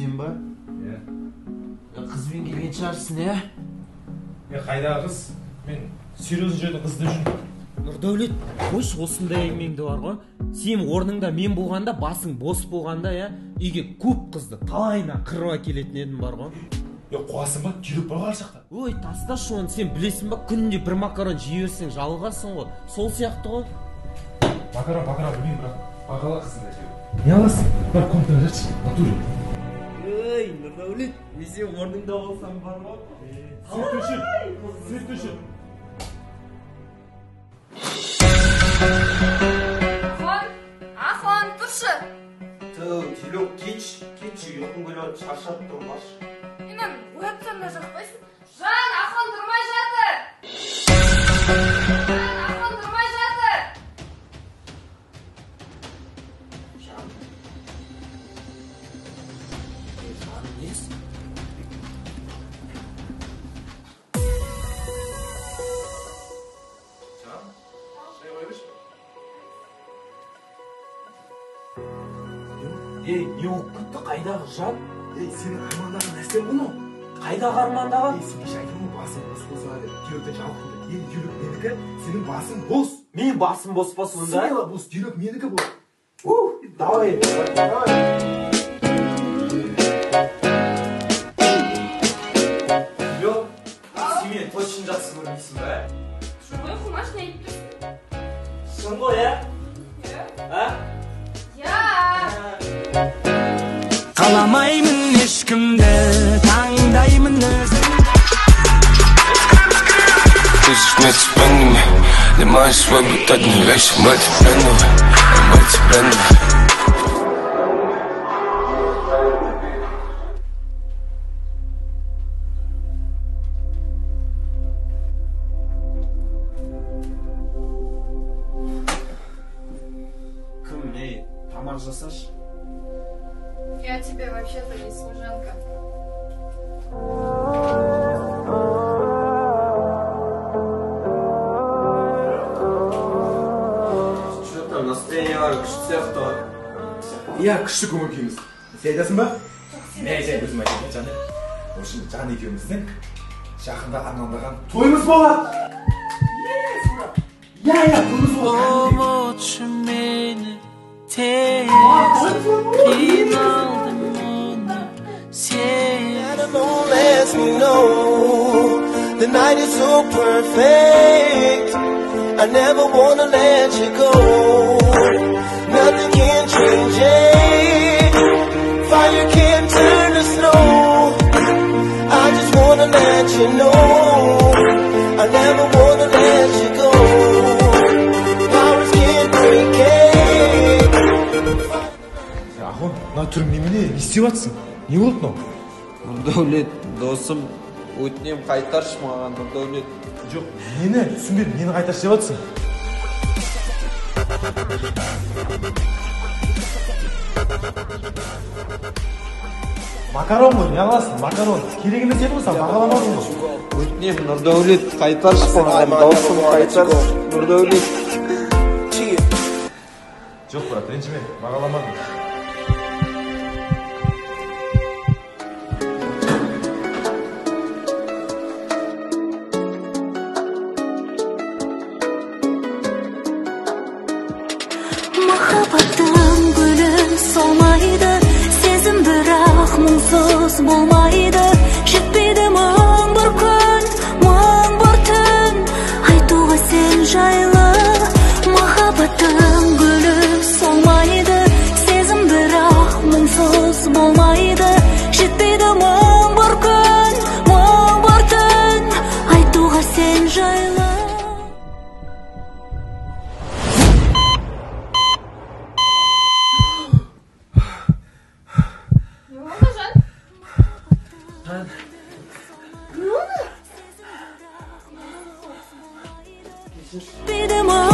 Сен ба? Иә. Қызбен келген шығарсың, иә? Е, қайдағы қыз? Мен серьезно жерде қыз іздеп жүрмін. Нұрдәулет, қойшы осындай әңгімеңді бар ғой. Сен орныңда мен болғанда, басың бос болғанда, иә, үйге көп қызды талайынан қырып әкелетін едім бар ғой. Е, қуасың ба? Түйрек бар ғой ар жақта. Ой, тасташы оны, сен білесің ба, күнде бір макарон жей берсең жалығасың ғой. Сол сияқты ғой. Макарон, макарон білмеймін, бірақ бағала қызын әйтеуір. Не аласың? Бар, комнатаңа жатшы, натуре. Ей, Нұрдәулет, мен сен орныңда болсам бар ғой. Свет өшір, свет өшір. Ахон, Ахон, тұршы. Ту, Телек, кетші, кетші, ұйқым келіп жатыр, шаршап тұрмын, баршы. Менен оятсам да жақпайсың. Жан, Ахон тұрмай жатыр. Жан, Ахон тұрмай жатыр. Жан. Жан несі? Жан, шай қоя берші. Ей, не болып кетті, қайдағы жан? Ей, сенің армандаған нәрсең ғой мынау. Қайдағы армандаған? Ей, сен кеше айттың ғой, басың бос болса деп, түйректен жалықтым деп. Енді түйрек менікі, сенің басың бос. Мен басым бос па сонда? Смело бос, түйрек менікі бол. Ух, давай, давай. Жоқ, сен мені точно жақсы көрмейсің ба? Шын ғой, Құмаш, не айтып тұрсың? Шын ғой, ә? Иә. А? Иә. Қаламаймын ешкімді, таңдаймын өзімді. Тысяч вместе с пенными, не свой бытать не легче, мать пенного, мать пенного. Кім, ей, тамақ жасашы? Я тебе вообще-то не служанка. Что там, настроение бар күшті сияқты ғой. Иә, күшті көңіл күйіміз. Сен айтасың ба? Мен айтайын, өзім айтайын, жан. В общем, жан екеуміздің жақында армандаған тойымыз болады. Иә, иә, тойымыз болады. Ұмытшы мені тез, қиналдым оны сен. Lets me know the night is so perfect. I never wanna let you go. Nothing can change it. Fire can't turn to snow. I just wanna let you know. I never wanna let you go. Powers can't break it. Ахон, мына түрің немене? Не істеп жатсың? Не болды мынау? Нұрдәулет, досым, өтінем қайтаршы маған, Нұрдәулет. Жоқ, нені түсінбедім, нені қайтаршы деп жатсың? Макарон ғой, не қыласың? Макарон. Керек емес еді ғой саған, бағаламадың ғой. Өтінем, Нұрдәулет, қайтаршы маған, досым, қайтаршы, Нұрдәулет. Жоқ, брат, ренжіме, бағаламадым. Махаббаттың гүлі солмайды, сезім бірақ мұңсыз болмайды. Жетпейді мың бір күн, мың бір түн, айтуға сен жайлы. Махаббаттың гүлі солмайды, сезім бірақ мұңсыз болмайды. Жетпейді мың бір күн, мың бір түн, айтуға сен жайлы. Не болды, Жан? Жан. Не болды? Жетпейді мың